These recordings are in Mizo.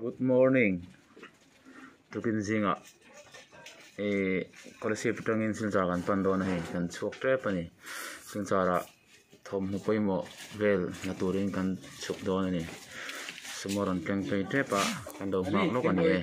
Good morning tukin zingah ihh scholarship atangin silchar kan pan dawn a hei kan chhuak tep a ni silchar ah thawmhnaw pawimawh vel la turin kan chhuk dawn a ni sumo rawn keng phei tep a kan lo nghak lawk a ni e.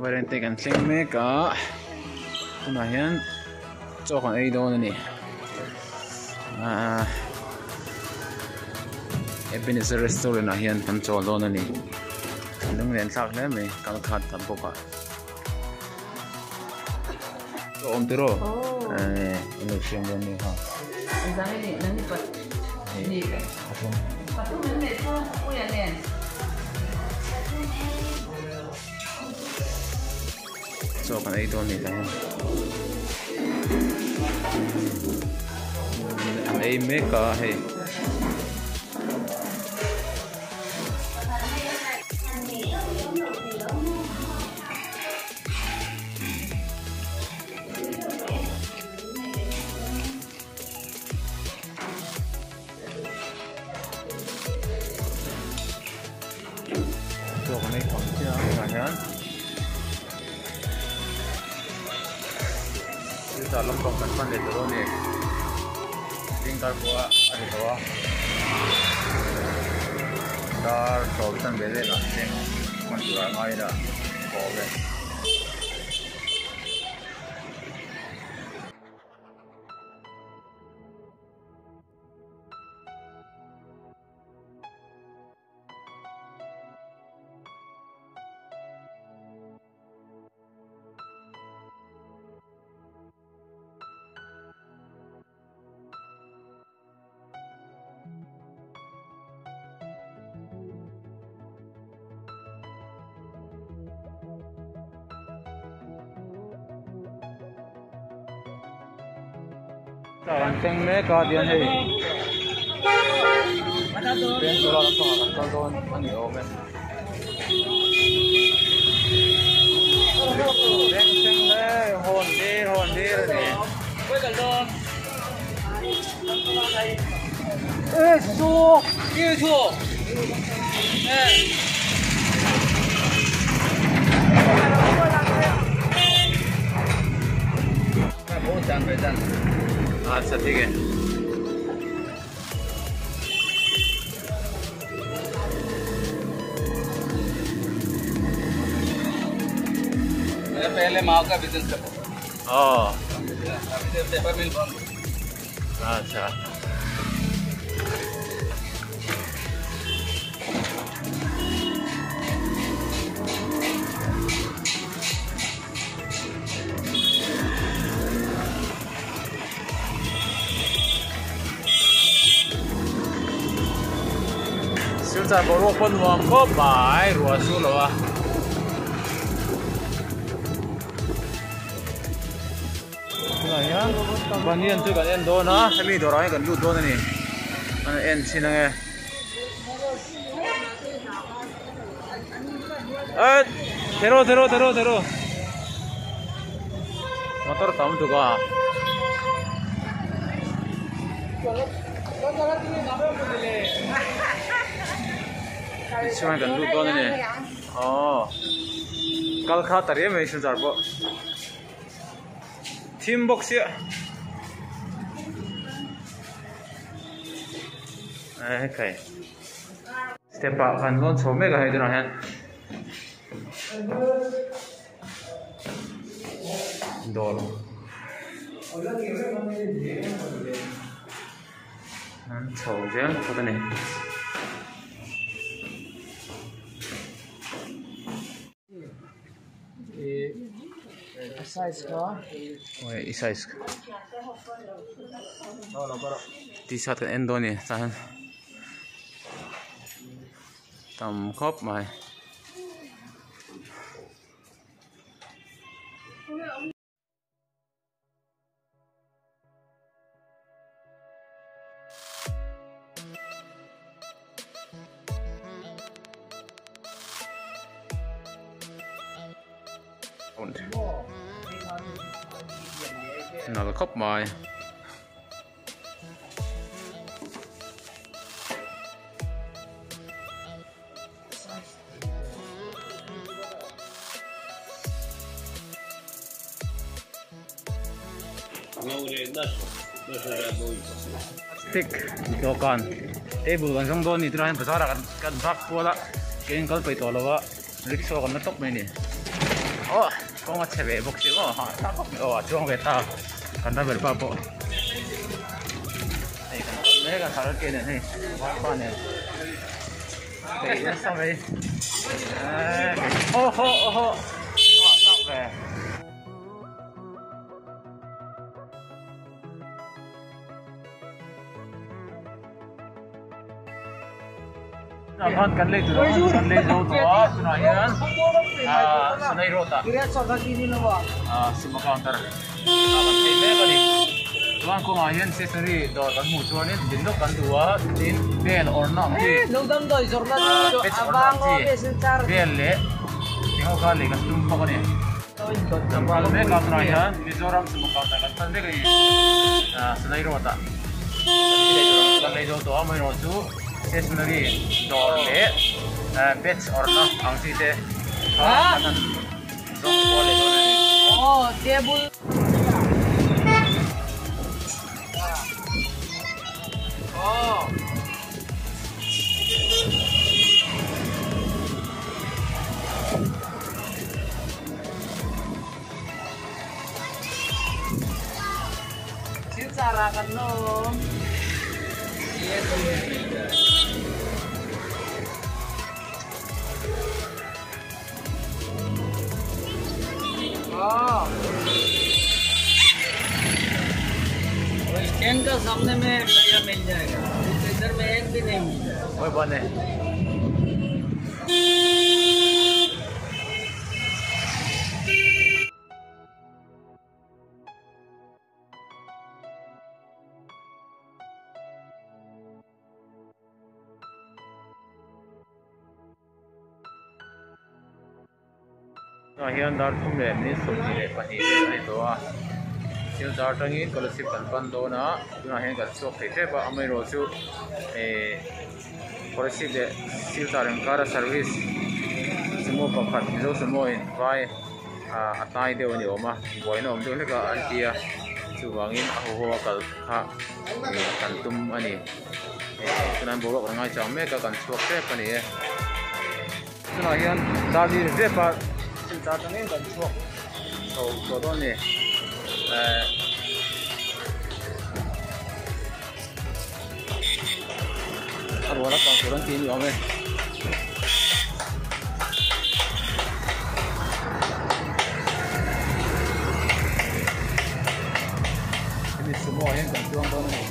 Vairengte kan thleng mek a tunah hian chaw kan ei dawn a ni ahh Ebenezer restaurant ah hian kan chawl dawn a ni lunglen thlak hle mai kal khat ta bawk a. Awm tiraw eh an lo siam dawn nia kha chaw kan ei dawn ni tah hian an ei mek a hei. Chaw kan ei tham chiah a tunah hian chutah lampang kan pan leh ta dawn a ni zingkar pawh a ni tawh a dar sawm chanve velah thleng hman turah a ngai ila haw ve. An thleng mek a tihian hei peng tura lampangah kan kal dawn a ni awm e beng thleng hle hawn dir hawn dir a ni. अच्छा ठीक है मैं पहले माव का बिजनेस करता था अभी तो पेपर मिल बंद अच्छा Silchar boruak pawh nuam khawp mai ruah a su lo a. Tunah hian banian chu kan en dawn a hemi dawrah hian kan lut dawn a ni an en chhin ange eh thero thero thero thero motor tam tuk a. Chuan kan lut dawn a ni aw kal kha ta riau mai silchar pawh. Thim bawk sia. Hei step ah kan lawn chho mek a hei tunah hian dawr an chho zel phawt a ni. I size t-shirt kan en dawn a ni tah hian tam khawp mai. Nal khawp mai. Stick dawhkan table kan zawng dawn a ni tunah hian bazar ah kan vak kual a kein kal peih tawh lo a rickshaw kan la tawp mai a ni aw kawng a chhe ve bawk si maw hahthlak khawp mai aw a chuang ve ta kan driver pa pawh hei kan kal mek a karaoke nen hei vaipa nen peih nasa mai aw haw aw haw hahthlak ve. Khan kan lei tur ang kan lei zo tawh a tunah hian ah Sanai road ah ah suma counter ah kan phei mek a ni chuan kawngah hian stationery dawr kan hmuh chuanin din lawk kan duh a tin bel awrhna ang chi ah pets awrhna ang chi bel leh eng ho kha lei kan tum bawk a ni. Kan kal mek a tunah hian Mizoram sumo counter kan kal mek a ni ah Sanai road ah kan lei zo tawh a amaherawhchu stationery dawr leh batch awrhna ang chi te kha kan han zawng kual leh dawn a ni. Stand का सामने में बढ़िया मिल जाएगा इधर में एक भी नहीं मिल ओए बने Tunah hian dar thum leh minute 22 vel a ni tawh a Silchar atangin Kolasib kan pan dawn a tunah hian kan chhuak thei tep a amaherawh chu ehh Kolasib leh Silchar inkara service sumo pakhat Mizo sumo in vai ah a tlai deuh a ni awm a buaina awm deuh hlek a an ti a chuvangin a haw haw a kal kha ehh kan tum a ni ehh tunah hian boruak kan ngaichang mek a kan chhuak tep a ni e. Tunah hian darli zep a silchar atangin kan chhuak chho tawh dawn a ni ehh a rual a kang tur an tih a ni awm e. Hemi sumo ah hian kan chuang dawn a ni.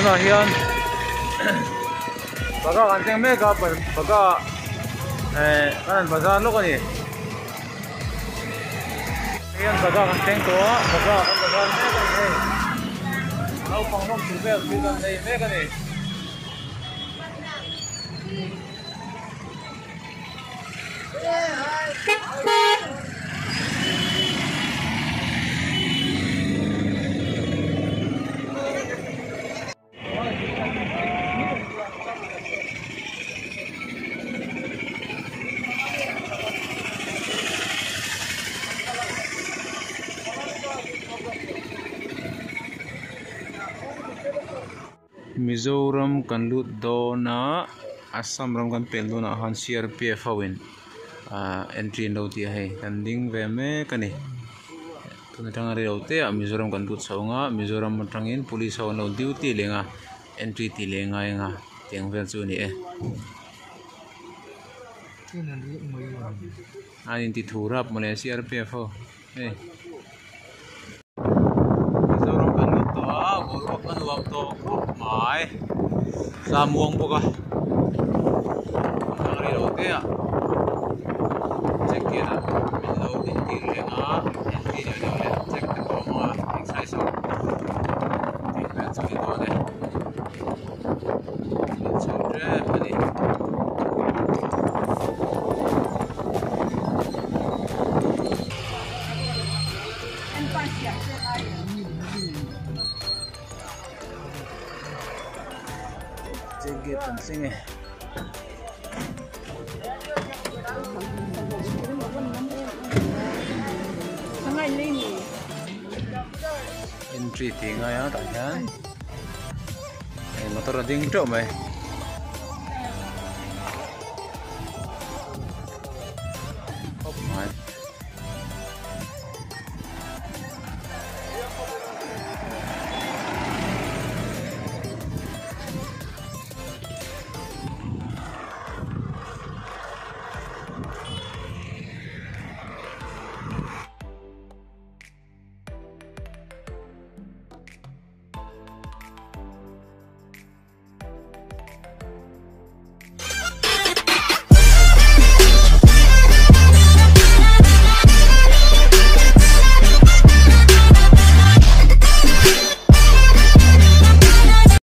Tunah hian Baga kan thleng mek a Baga eh kan han bazar lawk a ni. Hian Baga kan thleng tawh a Baga kan bazar mek a ni hei naupang hlawm tur vel thil kan nei mek a ni. Mizoram kan lut dawn a Assam ram kan pel dawn ah khan CRPF ho in ahh entry an lo ti a hei kan ding ve mek a ni tun atanga rei lo te ah Mizoram kan lut chho ang a Mizoram atangin police ho an lo duty leh ang a entry tih leh a ngai ang a tiang vel chu a ni e. A inti thu rap mawle CRPF ho hei. Mizoram kan lut tawh a boruak a nuam tawh khawp mai thla muang bawk a thla rei lo te ah check gate ah min lo din tir reng a entry leh deuh leh check te pawh a hmang a exercise ho tih vel chu a ni dawn e min chho tep a ni. Check gate kan thleng e. Entry tih ngai a tah hian hei motor a ding teuh mai.